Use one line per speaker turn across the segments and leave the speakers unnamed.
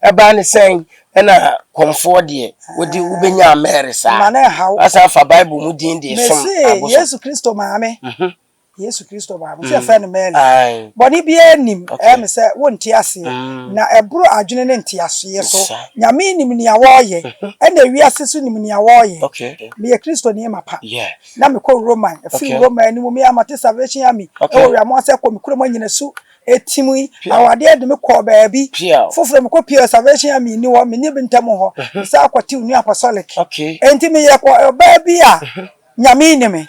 Ɛbaa ne sɛn ɛna kɔmfoɔ deɛ wode wobɛnyaa Mary saa?
Ma no nhaw.
Wasan afa Bible mu din de resom
Mese
abosom.
Yesu Kristo maame. Yesu Kristo maame. Sɛ yɛfrɛ no Mary.
Ae.
Bɔne biara nnim.
Okay.
Ɛyɛ me sɛ wonte aseɛ. Na ɛboro adwene ne nteaseɛ so.
Saa.
Nyame nim nea wɔreyɛ. Ɛna ewiase nso nim nea wɔreyɛ.
Okay.
Meyɛ Kristoni mapa.
Yes.
Na mekɔ Roman. Ɛfiri
Okay.
Roman anim me ara mate Salvation Army.
Okay.
Ɛwɔ Wiamoase kɔ me kurom Anyinasu. Etim yi, awadeɛ de me kɔɔ baabi foforɔ, mekɔ pie Salvation Army nni hɔ, menni bi ntam hɔ, mesan kɔtew New Apostolic. Enti meyɛ kɔ ɔbaa bi a Nyame nni me.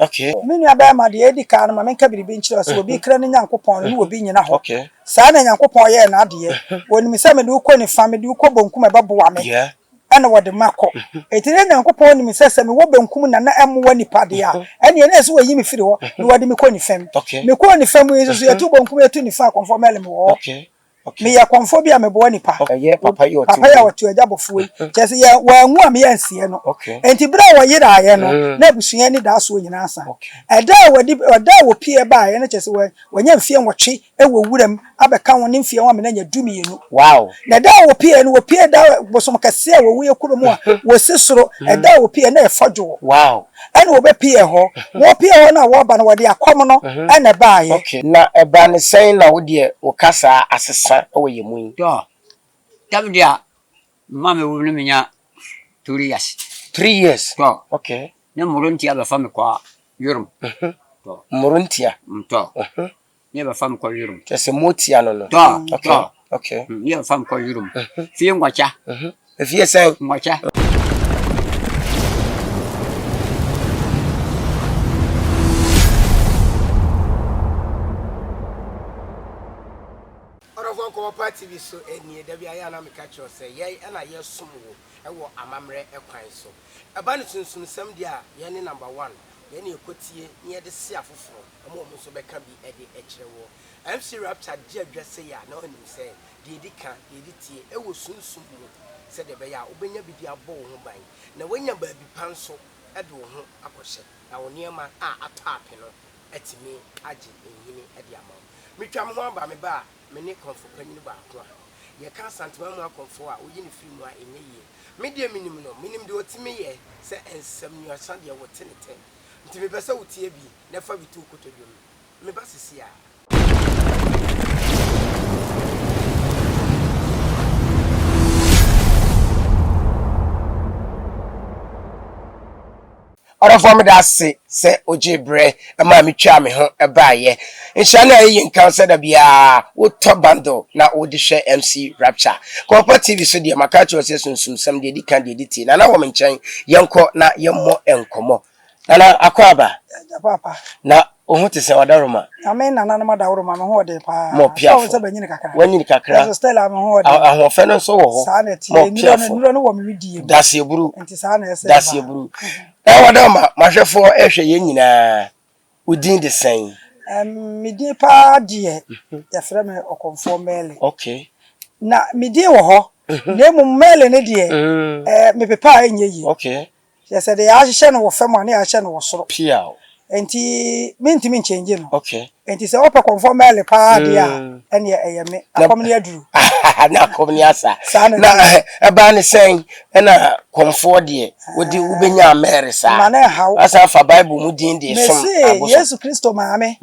Me nua barima, deɛ edi kan no, ma menka biribi nkyerɛ wo, sɛ obi kra ne Nyankopɔn no, ne obi nnyina hɔ. Saa na Nyankopɔn yɛɛ n'adeɛ. Onim sɛ mede wo kɔ nifa, mede wo kɔ bonkum a, ɛbɛboa me. Ɛna wɔde ma kɔ. Enti na Nyankopɔn nim sɛ, sɛ mewɔ benkum na na ɛmmoa nnipa deɛ a, ɛnneɛ na ɛsɛ sɛ wɔyi me firi hɔ na wɔde me kɔ nifa mu. Mekɔɔ nifa mu yi nso so, yɛto benkum, yɛto nifa a, kɔmfoɔ Merlin mewɔ hɔ. Meyɛ kɔmfoɔ bi a meboa nnipa.
Papa yi a
ɔte agya bɔfoɔ yi, kyerɛ sɛ yɛ, wɔanwu a meyɛ ansie no. Enti berɛ a wɔyeraeɛ no, na abusua anidasoɔ nyinaa asa. Ɛda a wɔde, ɛda a wɔpue baeɛ no, kyerɛ sɛ Wanya mfeɛ nwɔtwe wɔ wuram abɛka ho ne mfeɛ ho amena anya dumienu.
Wow!
Na da a wɔpieɛ no, wɔpie da bosom kɛseɛ a wɔwɔ kuro mu a wɔsi soro. Ɛda a wɔpieɛ na ɛfɔ dwoɔ.
Wow!
Ɛna wɔbɛpieɛ hɔ. Wɔpieɛ hɔ no a wɔreba no, wɔde akɔm no na ɛbaeɛ.
Okay. Na ɛbaa no sɛn na wo deɛ wo kasa asesa wɔ yɛn mu yi?
Tɔ, tam deɛ a mma me wom no menya three years.
Three years?
Tɔ.
Okay.
Ne mmorontia bɛfa me kɔ Yorom. Tɔ.
Mmorontia?
Tɔ. Ne bɛfa me kɔ Yorom.
Kyerɛ sɛ motia no no?
Tɔ.
Okay.
Tɔ.
Okay.
Ne bɛfa me kɔ Yorom. Fie nwɔkya.
Efie sɛn?
Nwɔkya.
Ɔdɔfoɔ Nkɔmmɔ Pa TV so nie, da biara yɛ a na meka kyerɛ wo sɛ yɛn na yɛsom wo wɔ amammerɛ kwan so. Ɛba no sunsumsɛm deɛ a, yɛn ne number one. Yɛn na yɛkɔtie na yɛde se afoforɔ ma wɔn nso bɛka bi de kyerɛ woɔ. MC Rapture gye adwa sei a, na wonim sɛ deɛ ɛdi ka, deɛ ɛdi tie wɔ sunsum mu sɛdeɛ ɛbɛyɛ a wobɛnya bi de abɔ wo ho ban na woanya baabi pa nso de wo ho akɔhyɛ na wo nneɛma a atɔ ape no atumi agye nhini de ama wo. Metwa me ho aba, meba a, me ne kɔmfo panyin baako a yɛka Asanteman mu akɔmfo a woyi no firi mu a ɛnyɛ yie. Me deɛ menim no, menim deɛ ɔtumi yɛ sɛ nsɛm nuasa deɛ wote ne tɛ. Nti mepɛ sɛ wotie bi na fa bi to wo kotodwe mu. Meba sisi ara. Ɔdɔfoɔ meda ase sɛ wogyee berɛ maa metwaa me ho baeɛ. Nhyira ne ayɛyie nka wo sɛ da biara wotɔ bundle na wode hwɛ MC Rapture. Kɔmpa TV so deɛ maka akyerɛ wo sɛ sunsumsɛm deɛ ɛdi kan deɛ ɛdi tie. Nana wɔ me nkyɛn, yɛnkɔ na yɛmmɔ nkɔmmɔ. Nana Akwaaba,
Agya paapa.
na wo ho te sɛn Ɔdaroma?
Nyame nananom adaworoma me ho ɔden paa.
Mɔ
Sɛ
piafo.
wo sɛ bɛnyini kakra.
Wanyini kakra.
Nanso still a me ho ɔden.
Ahoɔfɛ no nso wɔ hɔ.
Saa na ɛteɛ.
Mɔ
Nnuro no
piafo.
nnuro no wɔ me wedeɛ mu.
Daseɛburu.
Nti saa na ɛsɛ ɛba.
Daseɛburu. Na Ɔdaroma, m'ahwɛfoɔ rehwɛ yɛn nyinaa, wo din de sɛn?
Ɛm, me din paa deɛ, yɛfrɛ me Ɔkɔmfoɔ Mɛɛle.
Okay.
Na me din wɔ hɔ, na mmom Mɛɛle no deɛ, ɛɛ, mepepa a ɛnyɛ yie.
Okay.
Kyerɛ sɛ deɛ yɛahyehyɛ no wɔ fam a, na yɛahyehyɛ no wɔ soro.
Piaw.
Enti mentumi nkyɛngye no.
Okay.
Enti sɛ wopɛ kɔmfɔ mɛle paa deɛ a, ɛneɛ ɛyɛ me. Akɔm ne aduru.
Na akɔm ne asa.
Saa na
Na ɛbaa ne sɛn ɛna kɔmfoɔ deɛ wode wobɛnyaa Mary saa?
Ma no nhaw.
Wasan afa Bible mu din de resom
Mese
abosom.
Yesu Kristo maame.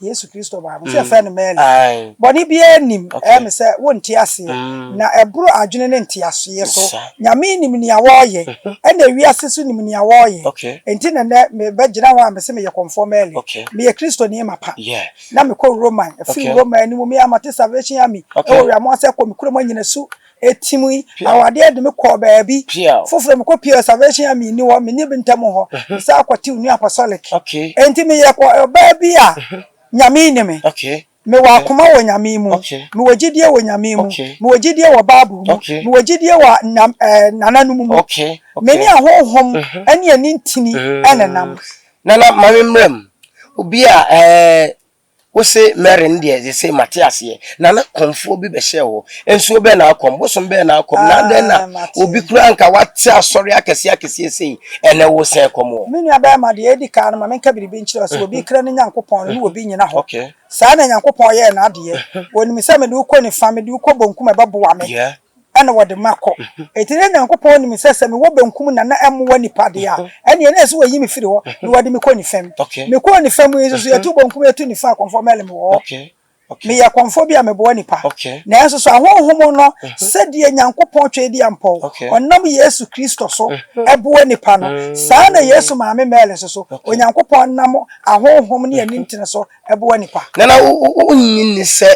Yesu Kristo maame, sɛ yɛfrɛ no Mary.
Ae.
Bɔne biara nnim,
Okay.
ɛyɛ me sɛ wonte aseɛ, na ɛboro adwene ne nteaseɛ so.
Sa.
Nyame nim nea wɔreyɛ, ɛna wiase nso nim nea wɔreyɛ.
Okay.
Enti na nnɛ mebɛgyina hɔ a mese meyɛ Kɔmfoɔ Mary.
Okay.
Meyɛ Kristoni mapa.
Yes.
Na mekɔ Roman, ɛfiri
Okay.
Roman no mu, me ara mate Salvation Army
Okay.
ɛwɔ Wiamoase kɔ me kurom Anyinasu. Etim yi, awadeɛ de me kɔɔ baabi foforɔ, mekɔ pie Salvation Army nni hɔ, menni bi ntam hɔ, mesan kɔtew New Apostolic. Enti meyɛ ɔbaa bi a Nyame nni me. Mewɔ akoma wɔ Nyame mu, mewɔ gyidie wɔ Nyame mu, mewɔ gyidie wɔ Bible mu, mewɔ gyidie wɔ nananom mu. Me ne ahonhom ne ani ntini nenam.
Nana ma me mmra mu. Obi a ɛɛ Wo se Mary no deɛ sesei mate aseɛ. Na na kɔmfoɔ bi bɛhyɛɛ hɔ. Nsuo bɛn na akɔm? Bosom bɛn na akɔm? Na adɛn na
Ah, mate.
obi koraa nka wate asɔre akɛseɛ akɛseɛ sei, ɛnɛ wo sɛn kɔm wɔ?
Me nua bɛɛma, deɛ edi kan no, ma menka biribi nkyerɛ wo, sɛ obi kra ne Nyankopɔn no, ne obi nnyina hɔ.
Okay.
Saa na Nyankopɔn yɛɛ n'adeɛ. Onim sɛ mede wo kɔ nifa, mede wo kɔ bonkum a, ɛbɛboa me.
Yeah.
Ɛna wɔde ma kɔ. Enti na Nyankopɔn nim sɛ sɛ mewɔ benkum na na ɛmmoa nnipa deɛ a, ɛnneɛ na ɛsɛ sɛ wɔyi me firi hɔ na wɔde me kɔ nifa mu. Mekɔɔ nifa mu yi nso so, yɛto benkum yɛto nifa a, kɔmfoɔ Merlin mewɔ hɔ. Meyɛ kɔmfoɔ bi a meboa nnipa. Nanso so ahonhom no, sɛdeɛ Nyankopɔn Tweaduampɔw, ɔnam Yesu Kristo so boa nnipa no, saa na Yesu maame Merlin nso so, Onyankopɔn nam ahonhom ne anintene so boa nnipa.
Nana, wonnye nni sɛ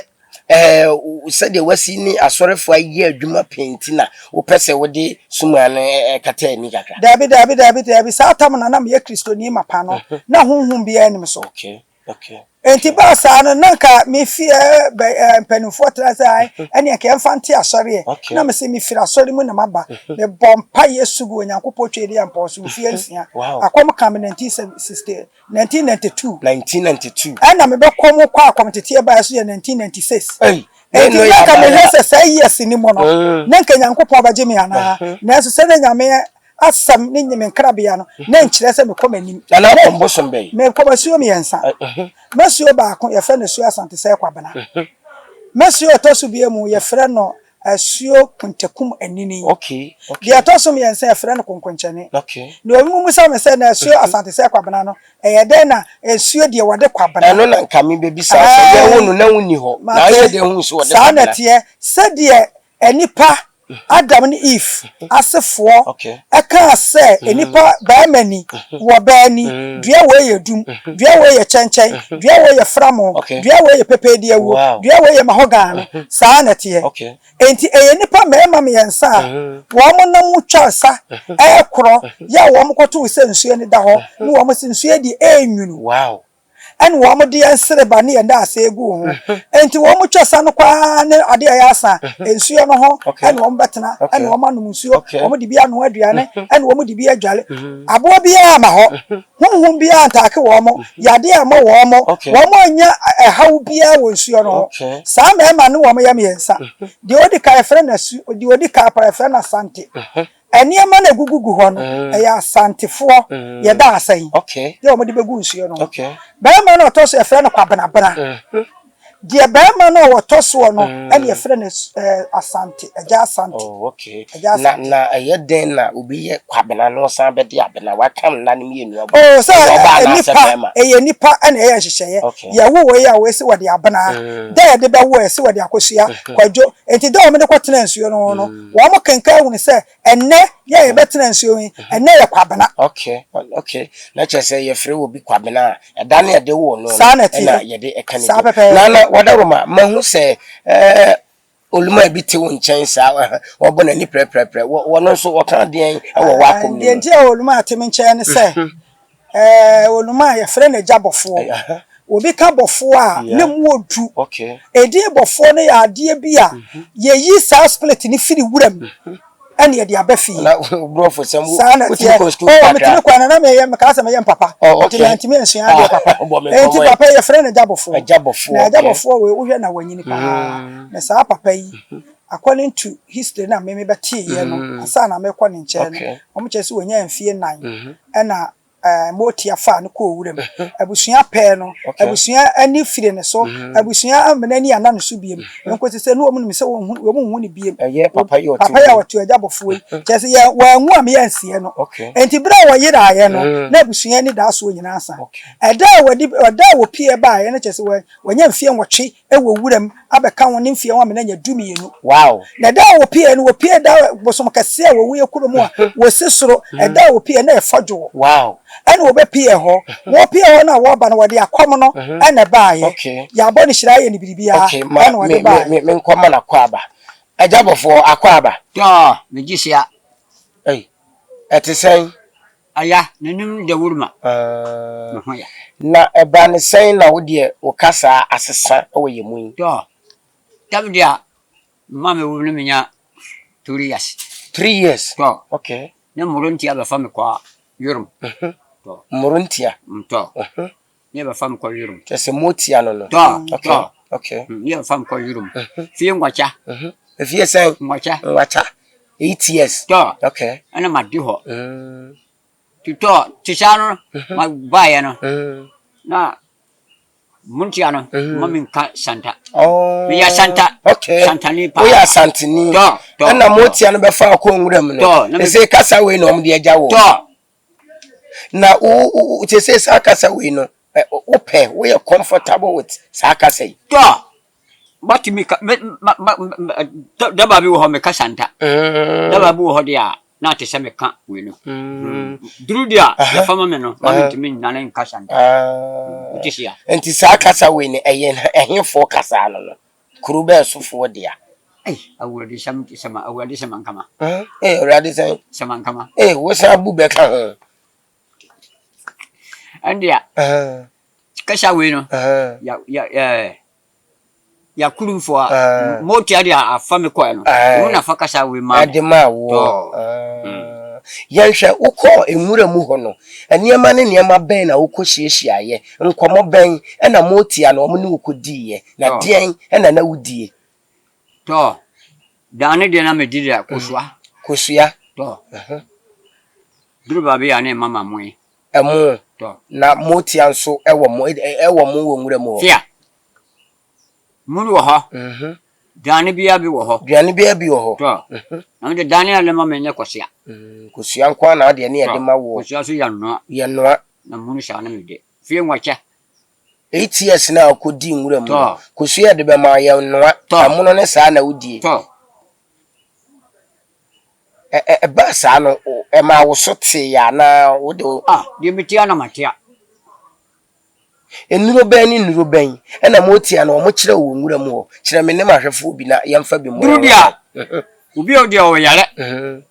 Ɛɛ, sɛdeɛ woasi ne asɔrefoɔ ayɛ adwuma pɛn nti na wopɛ sɛ wode suma no kata ani kakra?
Daabi, daabi, daabi, daabi. Saa tam no na meyɛ Kristoni mapa no, na honhom biara nni me so.
Okay, okay.
Enti baa saa no, na nka me fie bɛ mpanimfoɔ tra sɛ ae, ɛneɛ nka yɛmfa nte asɔre ɛ. Na mese mefiri asɔre mu na maba. Mebɔ mpaeɛ su gu Onyankopɔn Tweaduampɔn so mfeɛ nsia. Akɔm kaa me 1960, 1992.
1992.
Ɛna me bɛ kɔ mu kɔ akɔm teteɛ baeɛ so yɛ 1996.
Ei,
Enti na nka mehwɛ sɛ saa years ni mu no, mm. na nka Nyankopɔn bɛgye me anaa. Mm-hmm. Nanso sɛ na Nyame asɛm ne me nkrabea no, na nkyerɛ sɛ mekɔ m'anim.
Na na akɔm bosom bɛyi.
Mekɔ masuo mmiɛnsa. Mm-hmm. Masuo baako yɛfrɛ no Asuo Asante sɛ Kwabena. Mm-hmm. Masuo ɛtɔ so bie mu yɛfrɛ no Asuo Kuntakum Anini.
Okay, okay.
Deɛ ɛtɔ so mmiɛnsa yɛfrɛ no Konkonkyɛne.
Okay.
Na obi mmisa me sɛ na asuo Asante sɛ Kwabena no, ɛyɛ dɛn na nsuo deɛ wɔde Kwabena?
Ɛno na nka mebɛbisa sɛ yɛwo no na wonni hɔ. Na ayɛ dɛn hu sɛ wɔde Kwabena?
Saa na ɛteɛ. Sɛdeɛ nnipa, Adam ne Eve asefoɔ kaa sɛ nnipa barima ni, wɔ baa ni, dua wei yɛ dum, dua wei yɛ kyɛnkyɛn, dua wei yɛ framo, dua wei yɛ pepeediawuo, dua wei yɛ mahogany no, saa na ɛteɛ. Enti ɛyɛ nnipa mmarima mmiɛnsa a wɔn nam twa nsa rekorɔ yɛ a wɔkɔtoo sɛ nsuo no da hɔ ne wɔn se nsuo yi deɛ ɛrenwunu. Ɛna wɔn de yɛn sereba ne yɛn daasɛ guu ho. Enti wɔn twa sa no kɔ ara ne adeɛ a ɛyɛ asa nsuo no ho ɛna wɔn bɛtena ɛna wɔn anom nsuo, wɔn de bi anoa aduane ɛna wɔn de bi adwale. Aboa biara ama hɔ, honhom biara ntaake wɔn, yadeɛ amma wɔn, wɔn annya ɛhaw biara wɔ nsuo no ho. Saa mmarima no wɔn yɛ mmiɛnsa. Deɛ ɔdi kan yɛfrɛ no Asu, deɛ ɔdi kan paa yɛfrɛ no Asante. Nneɛma no a ɛgugugu hɔ no, ɛyɛ Asantefoɔ yɛda asɛn yɛ wɔde bɛgu nsuo no ho. Barima no a ɔtɔ so yɛfrɛ no Kwabenabena. Deɛ barima no a ɔtɔ soɔ no ɛna yɛfrɛ no Asante, Agya Asante.
Oh, okay.
Agya
Na
Asante.
na ɛyɛ dɛn na obi yɛ Kwabena na ɔsan bɛde Abena? Waka nna no mmienu abom.
Oh, sɛ
Ɛyɛ ɔbaa anaasɛ
nipa,
barima?
ɛyɛ nipa ɛna ɛyɛ nhyehyɛeɛ.
Okay.
Yɛwo wei a wei se wɔde Abena, da yɛde bɛwo a yɛse wɔde Akosua, Kwadwo. Enti da a wɔde kɔtena nsuo no ho no, Wɔkenkan hunu sɛ ɛnnɛ yɛ a yɛbɛtena nsuo yi, ɛnnɛ yɛ Kwabena.
Okay, okay. Na kyerɛ sɛ yɛfrɛ obi Kwabena a, ɛda no a yɛde woo no no
Saa na ɛteɛ.
na yɛde ɛka ne
Saa
din.
pɛpɛɛpɛ.
Nana Wadaroma, mahu sɛ eh, Olumaa bi te wo nkyɛn saa, ɔbɔ n'ani prɛprɛprɛ. Wɔ, wɔno nso wɔka deɛn wɔ w'akɔm no
Deɛ
mu?
nti a Olumaa te me nkyɛn ne sɛ, Ɛɛ, onuma a yɛfrɛ no agya bɔfoɔ. Obi ka bɔfoɔ a, ne mu ɔdu. Edin bɔfoɔ no yɛ adeɛ bi a yɛyi saa spirit no firi wuram ɛna yɛde aba fie. Saa na ɛteɛ. Oh, metumi kɔ na na meyɛ mekaa sɛ meyɛ mpapa. Nti mantumi ansua adeɛ papa. Enti papa yi yɛfrɛ no agya bɔfoɔ. Na agya bɔfoɔ wei wohwɛ na wanyini paa. Na saa papa yi according to history na me mebɛteeɛ no ansa na mekɔ ne nkyɛn no, wɔkyerɛ sɛ wɔnyaa mfie nnan ɛna Motia faa no kɔɔ wuram. Abusua pɛɛ no, abusua ani firi ne so, abusua amma n'ani anna ne so biem. Nkosi sɛ ne wɔn nim sɛ wɔn nhu no biem.
Papa yi
a ɔte agya bɔfoɔ yi, kyerɛ sɛ yɛ wɔanwu a meyɛ nseɛ no. Enti bere a wɔyeraeɛ no, na abusua ani da soɔ nyinaa asa. Ɛda a wɔde ɛda a wɔpie baeɛ no kyerɛ sɛ wɔanya mfeɛ nwɔtwe wɔ wuram abɛka ho ne mfeɛ ho amena anya dumienu.
Wow!
Na ɛda a wɔpieɛ no, wɔpie da bosom kɛseɛ a wɔwɔ kurom a wɔsi soro, ɛda a wɔpieɛ na ɛfɔ dwoɔ.
Wow!
Ɛna wɔbɛpieɛ hɔ. Wɔpieɛ hɔ no a wɔreba no, wɔde akɔm no ɛna ɛbaeɛ.
Okay.
Yɛabɔ no hyira ayɛ no biribiara
Okay, ma
ɛna wɔde
me me
baeɛ.
me menkɔ ma no akwaaba. Agya bɔfoɔ, akwaaba.
Tɔɔ, megye hyia.
Ei, ɛte sɛn?
Aya, n'anim dawuru ma me ho ya.
Na ɛbaa no sɛn na wo deɛ wo kasa asesa wɔ yɛn mu yi?
Tɔ, tam deɛ a mma me wom no menya three years.
Three years?
Tɔ.
Okay.
Ne mmorontia bɛfa me kɔ Yorom. Tɔ.
Mmorontia?
Tɔ. Ne bɛfa me kɔ Yorom.
Kyerɛ sɛ motia no no?
Tɔ,
Okay,
tɔ.
okay.
Ne bɛfa me kɔ Yorom. Fie nwɔkya.
Efie sɛn?
Nwɔkya.
Nwɔkya. Eight years.
Tɔ.
Okay.
Ɛna ma di hɔ. Ti tɔ ti saa no ma baayɛ no. Na Montua no, mma menka Santa.
Oh.
Meyɛ Santa.
Okay.
Santani paa.
Woyɛ Asanteni.
Tɔ, tɔ.
Ɛna motia no bɛfa akɔ nwura mu no.
Tɔ, na me.
Ɛsɛ kasa wei na wɔn de agya wɔ.
Tɔ.
Na wo wo te sɛ saa kasa wei no, wopɛ, woyɛ comfortable with saa kasa yi.
Tɔ. Matumi ka me ma ma daba bi wɔ hɔ meka Santa.
Mm.
Daba bi wɔ hɔ deɛ a na ate sɛ meka wei no.
Mm.
Duru deɛ a yɛfa ma me no ma mentumi nnane nka Santa. Wote sia?
Nti saa kasa wei no ɛyɛ ɛhefoɔ kasa no no? Kuro bɛn sofoɔ dea?
Ei, Awurade sɛm sɛm Awurade sɛm ankama.
Ee, Awurade sɛn?
Sɛm ankama.
Ee, wosan bu bɛka ho.
Ɛndeɛ kasa wei no ya ya ɛɛ Yakurumfoɔ a motia deɛ afa me kɔɛ no, wɔn na fa kasa wei maa me.
Ɛde maa woɔ. Yɛnhwɛ, wokɔɔ nwura mu hɔ no, nneɛma ne nneɛma bɛn na wokɔ hyiahyiaeɛ? Nkɔmmɔ bɛn na motia no wɔn ne wo kɔdiiɛ? Na deɛn na na wodie?
Tɔ, daa ne deɛ na medi deɛ, kosua.
Kosua.
Tɔ. Duru baabi a ne mama moe.
Ɛmo.
Tɔ.
Na motia nso wɔ mo, ɛwɔ mo wɔ nwura mu hɔ.
Fia. Muni wɔ hɔ. Duane biara bi wɔ hɔ.
Duane biara bi wɔ hɔ.
Tɔ. Na mede dane a lema me nyɛ kosua.
Kosua nko ara na adeɛ ne yɛde ma woɔ.
Kosua nso yɛnnoa.
Yɛnnoa.
Na muni saa na mede. Fie nwɔkyɛ.
ATS no a wokɔdii nwura mu no,
Tɔ.
kosua a yɛde bɛma wo, yɛnnoa.
Tɔ.
Ɛmono ne saa na wodie.
Tɔ.
Ɛ ɛ ɛbaa saa no, ɛmaa wo so teeɛ anaa wode wo.
Ah, deɛ metia na matea.
Nnuro bɛn ne nnuro bɛn na motia no wɔkyerɛ wo wɔ nwura mu hɔ? Kyerɛ me ne m'ahwɛfoɔ bi na yɛmfa bi mmɔ
Duru
yɛn
deɛ
ho
a, obi a ɔdeɛ ɔyare,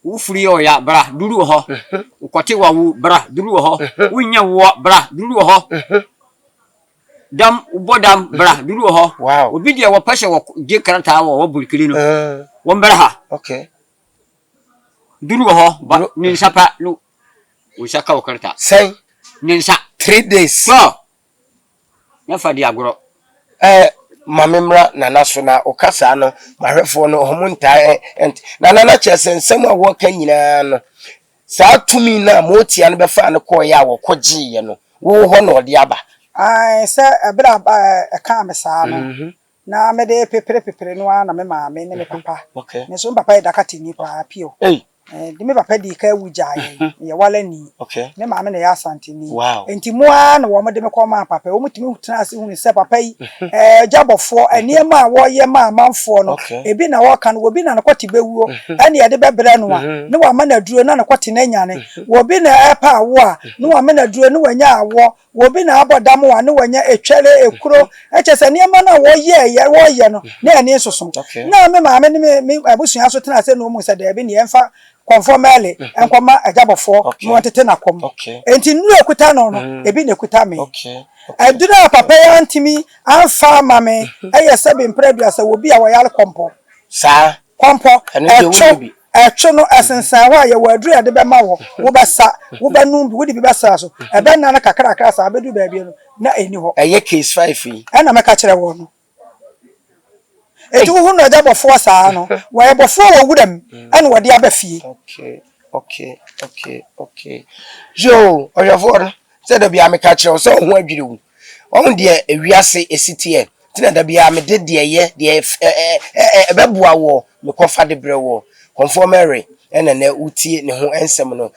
wo firi yɛ ɔya, bra, duru wɔ hɔ. Wokɔte wawu, bra, duru wɔ hɔ. Wonyɛ woɔ, bra, duru wɔ hɔ. Dam, wobɔ dam, bra, duru wɔ hɔ.
Wow.
Obi deɛ wɔpɛ sɛ wɔgye krataa wɔ wɔ burikiri no, wɔmmra ha.
Okay.
Duru wɔ hɔ, ba, ne nsa pa no, wo nsa ka wo krataa.
Sɛn?
Ne nsa.
3 days.
Tɔ, na fa di agorɔ.
Ɛɛ, ma me mmra Nana so na ɔka saa no, mahwɛfoɔ no, wɔn ntaa ɛnte. Na Nana kyerɛ sɛ nsɛm a wɔka nyinaa no, saa tumi no a motia no bɛfaa no kɔeɛ a wɔkɔgyeeɛ no, wo hɔ na ɔde aba.
Ae, sɛ ɛberɛ a ɛkaa me saa no, na mede peperepepere no ara na me maame ne me papa, me nso me papa yɛ Dakatini paa, pio. De me papa dii kan wu gyaa yɛn, meyɛ Walani, me maame na ɛyɛ Asanteni. Enti mo ara na wɔde me kɔmaa papa yi. Wɔtumi tenaa ase hunuu sɛ papa yi, agya bɔfoɔ, nneɛma a wɔyɛ ma amanfoɔ no, ebi na wɔka no, obi na ne kɔte bɛwuo ɛne yɛde bɛbrɛ no a, ne wama no aduro na ne kɔte no anyane. Obi na ɛrepɛ awoɔ a, ne wama no aduro ne wanya awoɔ. Obi na abɔ dam a, ne wanya etwɛre, ekuro. Kyerɛ sɛ nneɛma no a wɔyɛeɛ, wɔyɛ no, na ani nsoso. Na me maame ne me me abusua nso tenaa ase na wɔhuu sɛ daabi, neɛ yɛmfa Kɔmfoɔ Mɛle nkɔma agyabɔfoɔ na wɔntete n'akɔm. Enti nnuro a ɛkuta no no, ebi na ɛkuta me. Aduro a papa yi antumi amfa amma me yɛ sɛbe mprɛ aduasa wɔ bi a wɔyare kɔmpɔ.
Saa.
Kɔmpɔ,
Ɛno deɛ wonni
ɛtwo,
bi.
ɛtwo no, ɛsensɛn hɔ a, yɛwɔ aduru a yɛde bɛma wo, wobɛsa, wobɛnom bi, wode bi bɛsra so, ɛbɛnna no kakrakra saa bɛduru baabi no, na ɛnni hɔ.
Ɛyɛ case five yi.
Ɛna mɛka kyerɛ woɔ no. Enti wohu no agya bɔfoɔ saa no, wɔyɛ bɔfoɔ wɔ wuram ɛna wɔde aba fie.
Okay, okay, okay, okay. Yoo, ɔhwɛfoɔ no, sɛ da biara meka kyerɛ wo sɛ wo ho adwiri wo. Wɔn deɛ ewiase esi teɛ. Nti na da biara mede deɛ ɛyɛ, deɛ ɛbɛboa woɔ, mekɔfa de brɛ woɔ. Kɔmfoɔ Mary ɛna nɛ wotie ne ho nsɛm no.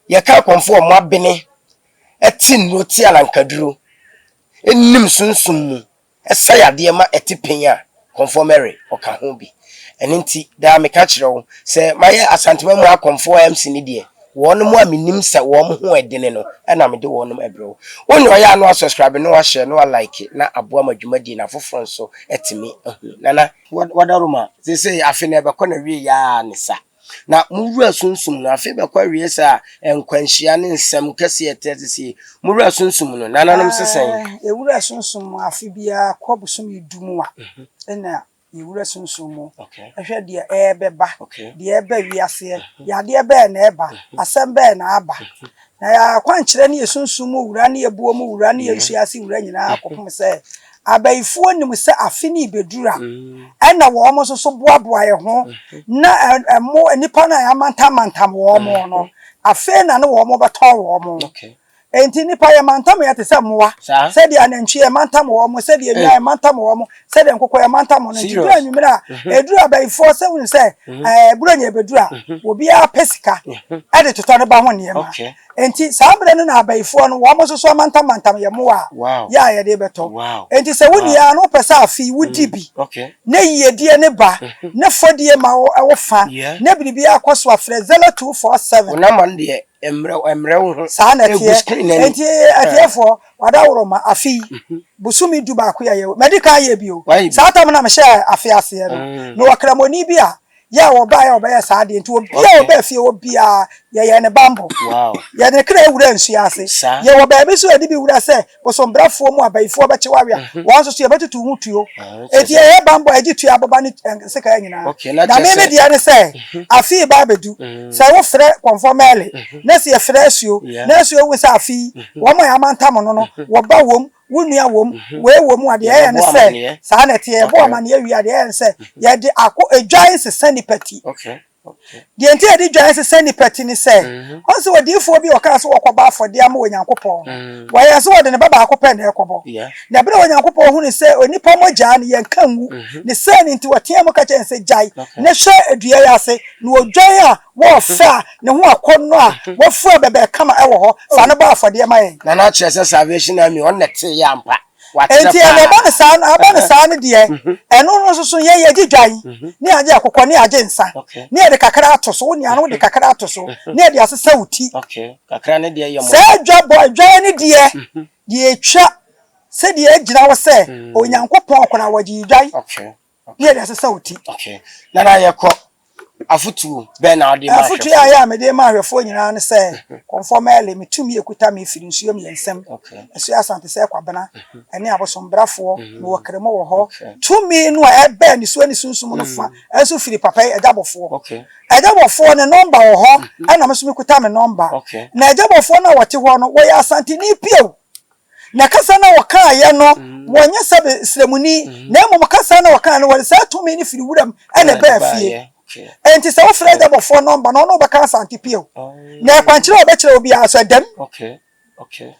Yɛka kɔmfoɔ a wɔabene te nnuro te alankaduro, nim sunsum mu, Ɛsa yadeɛ ma ɛte pen a, Kɔmfoɔ Mary, ɔka ho bi. Ɛno nti, daa meka kyerɛ wo, sɛ mayɛ Asantema mu akɔmfoɔ MC no deɛ, wɔnom a menim sɛ wɔn ho ɛdene no na mede wɔnom ɛbrɛ wo. Wo nea ɔyɛ a na wasubscribe, na wahyɛ, na walike, na aboa ma dwumadie no afoforɔ nso atumi ahunu. Nana. Wadaroma, seesei afe no ɛbɛkɔ n'awieɛ ara ne sa. Na mo wura sunsum no, afe bɛkɔ awiei saa a, nkwanhyia ne nsɛm kɛse a ɛte sei. Mo wura sunsum no, nananom se sɛn?
Yɛwura sunsum mu afe biara kɔ bosome du mu a, ɛna yɛwura sunsum mu hwɛ deɛ ɛrebɛba, deɛ ɛreba wiaseɛ, yadeɛ bɛn na ɛreba, asɛm bɛn na aba. Na yɛn akwankyerɛ ne yɛn sunsum mu wura ne yɛn buo mu wura ne yɛn nsuase wura nyinaa kɔpem sɛ abayifoɔ nim sɛ afe no rebɛduru a, ɛna wɔn nso so boaboa yɛn ho na ɛmo nnipa no a yɛamantamantam wɔn no, afei na ne wɔn bɛtɔn wɔn. Enti nnipa yɛ mantam yɛ te sɛ mmoa, sɛdeɛ anantwie yɛ mantam wɔn, sɛdeɛ nnwan yɛ mantam wɔn, sɛdeɛ nkokɔ yɛ mantam wɔn. Nti duru anwummerɛ a, ɛduru abayifoɔ sɛ wonim sɛ ɛɛ Buronya ɛbɛduru a, obiara pɛ sika de totɔ ne ba ho nneɛma. Enti saa berɛ no na abayifoɔ no wɔn nso so amantam mantam yɛ mmoa a yɛ a yɛde rebɛtɔ. Enti sɛ wo nni ara na wopɛ sɛ afe yi wodi bi, na yiedie ne ba, ne fɔdie ma wo wo fa, na biribiara kɔ so a, frɛ 0247.
Wo number no deɛ Mmerɛ mmerɛ wo ho.
Saa na
Egu
ɛteɛ.
screen n'ani.
Enti atiefoɔ, wadaworoma, afe yi, bosome du-baako yi a yɛwɔ, madi kan ayɛ bi o.
Wayɛ bi.
Saa tam no a mehyɛɛ afe aseɛ no, mewɔ Kramoni bi a, yɛ a ɔbaeɛ a ɔbɛyɛɛ saa adeɛ nti, obiara a
Okay.
ɔbaa fie hɔ biara, yɛyɛɛ no bambɔ.
Wow.
Yɛde ne kra wuraa nsuo ase.
Saa.
Yɛwɔ baabi nso a yɛde bi wura sɛ, bosombrafoɔ mu abayifoɔ bɛkye wo awe a, wɔn nso so yɛbɛtutu wo ho tuo. Enti yɛyɛ bambɔ a yɛgye tua aboba ne sekan nyinaa. Na me me deɛ ne sɛ, afe yi ba abɛdu, sɛ wofrɛ Kɔmfoɔ Mɛɛle, na sɛ yɛfrɛ Asuo, na Asuo hu sɛ afe yi, wɔn a yɛamantam no no, wɔba wom, wo nua wom, wei wɔ mu a, deɛ yɛyɛ ne sɛ, saa na ɛteɛ, yɛbɔ amaneɛ wie a, deɛ yɛyɛ ne sɛ, yɛde ako, edwan sesa nnipa ti. Deɛ nti a yɛde dwan sesa nnipa ti ne sɛ, ɔn sɛ odiyifoɔ bi a ɔkaa sɛ ɔrekɔbɔ afɔdeɛ ama Onyankopɔn no, wɔyɛɛ sɛ wɔde ne ba baako pɛ na ɛrekɔbɔ. Na berɛ a Onyankopɔn hunuu sɛ onipa mogyaa no, yɛnka ngu, ne saa no nti ɔteaa mu ka kyerɛɛ no sɛ, Gyae, na hwɛ dua yi ase, na odwan a wɔrefɛ a ne ho akɔnnɔ a wafura bɛbɛɛ kama wɔ hɔ, fa no bɔ afɔdeɛ ma yɛn.
Na na kyerɛ sɛ Salvation Army, ɔno na ɛteeɛ ampa. Wakyerɛ
Enti ɛna ɛba
paa.
no saa no, aba no saa no deɛ, ɛno no nso so yɛn yɛgye dwan, ne yɛagye akokɔ, ne yɛagye nsa, ne yɛde kakra ato so, wo nua no wode kakra ato so, ne yɛde asesa wo ti.
Okay, kakra no deɛ yɛ mmɔbɔ.
Saa dwa bɔ dwan no deɛ, deɛ ɛtwa sɛdeɛ agyina hɔ sɛ Onyankopɔn koraa wɔgye dwan,
Okay.
ne yɛde asesa wo ti.
Okay. Nana yɛkɔ. Afotuo bɛn na wode ma ahwɛfoɔ?
Afotuo a ɛyɛ a mede ma ahwɛfoɔ nyinaa ne sɛ, Kɔmfoɔ Mɛɛle, me tumi a ɛkuta me firi nsuo mmiɛnsam, Asuo Asante sɛ Kwabena, ɛne Abosombrafoɔ, mewɔ Kremo wɔ hɔ. Tumi no a ɛbɛn nisuo ne sunsum no fa nso firi papa yi, Agya Bɔfoɔ. Agya Bɔfoɔ ne nɔmba wɔ hɔ, ɛna me nso mekuta me nɔmba. Na Agya Bɔfoɔ no a wɔte hɔ no, wɔyɛ Asanteni pio. Na kasa no a wɔkaeɛ no, wɔnyɛ sɛ srɛmuni, na mmom kasa no a wɔkaeɛ no, wɔde saa tumi no firi wuram na ɛbaa fie. Enti sɛ wofrɛ agya bɔfoɔ nɔmba no, ɔne wo bɛka Asante pio. Na ɛkwankyerɛ a ɔbɛkyerɛ wo biara nso, ɛdam.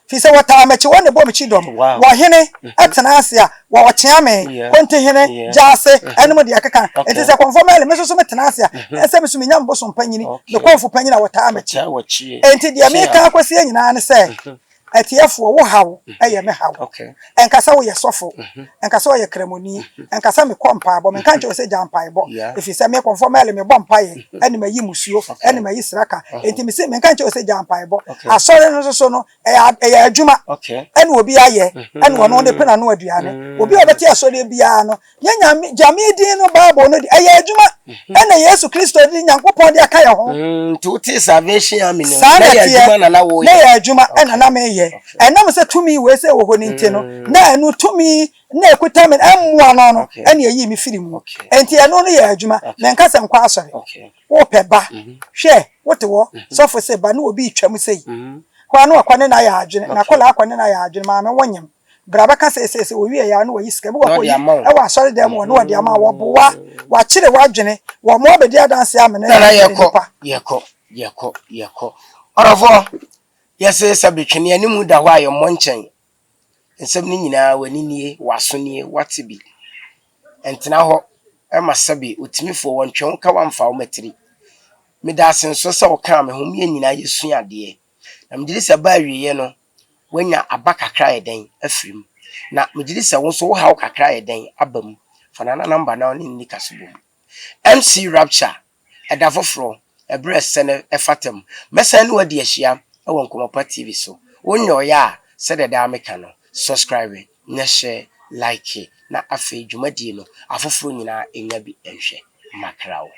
Firi sɛ wɔtaa m'akyi, wɔn na ɛbɔ me kyidɔm. Wɔhene tena ase a, wɔkyea me, Kontihene, Gyaase, ɛnom deɛ ɛkeka. Enti sɛ Kɔmfoɔ Mɛle, me nso so metena ase a, ɛsɛ sɛ me nso menya me bosom panyini, me kɔmfo panyini a wɔtaa m'akyi. Enti deɛ mereka akɔsie nyinaa ne sɛ, Atiefoɔ, wo haw yɛ me haw. Ɛnka sɛ woyɛ sɔfo, ɛnka sɛ ɔyɛ kramoni, ɛnka sɛ mekɔ mpaebɔ, menka nkyerɛ wo sɛ gya mpaebɔ, ɛfiri sɛ me kɔmfoɔ Mɛle mebɔ mpaeɛ, ɛne mayi musuo, ɛne mayi sraka, enti mese menka nkyerɛ wo sɛ gya mpaebɔ. Asɔre no nso so no, ɛyɛ adwuma ɛne obi ayɛ, ɛne ɔno de pɛ n'ano aduane. Obi a ɔbɛte asɔreɛ biara no, Yɛ Nyame, Gyame din no Bible no de, ɛyɛ adwuma ɛna Yesu Kristo de Nyankopɔn de aka yɛ ho.
Nti wotee Salvation Army no,
Saa
na
na
ɛyɛ
ɛteɛ,
adwuma na na woyɛ?
Na ɛyɛ adwuma ɛna na meyɛ. Ɛnam sɛ tumi wei sɛ wɔ hɔ no nti no, na ɛno tumi na ɛkuta me no, ɛmmoa no no ɛna ɛyii me firi mu. Nti ɛno no yɛ adwuma. Menka sɛ nkɔ asɔre. Wopɛ ba, hwɛ, wote hɔ, sɔfo se ba na obi retwam sei. Hɔ ara na wakɔ ne no ayɛ adwene, n'akwadaa akɔ ne no ayɛ adwene, maame wonyem. Bra bɛka seesei sɛ wɔwie yɛ a na wɔyi sika bi
Na
wɔkɔyi
ɔde ama wo.
wɔ asɔredan mu hɔ na wɔde ama wo. Wɔboa, wɔakyere w'adwene, wɔmmoa bɛdi adanseɛ amene
Nana
ne
yɛkɔ,
nnipa.
yɛkɔ, yɛkɔ, yɛkɔ. Ɔdɔfoɔ, yɛse sɛ betwene anim da hɔ a yɛmmɔ nkyɛn. Nsɛm no nyinaa w'ani nie, w'aso nie, woate bi. Ɛntena hɔ ma sɛbe otimifoɔ wɔntwe wo ka wamfa wo matiri. Meda ase nso sɛ wokaa me ho ma yɛn nyinaa yɛsua adeɛ. Na megye di sɛ ɛbaa awieeɛ no, woanya aba kakra ayɛ dɛn afiri mu. Na megye di sɛ wo nso wo haw kakra ayɛ dɛn aba mu. Fa Nana nɔmba na wo ne no nni kasobɔ mu. MC Rapture, ɛda foforɔ, ɛberɛ a ɛsɛ na ɛfata mu, mɛsan ne wo adi ahyia wɔ Nkɔmmɔ Pa TV so. Wonyɔeɛ a, sɛdeɛ daa meka no, subscribe na hyɛ like na afei dwumadie no afoforɔ nyinaa nya bi nhwɛ. Makra wo.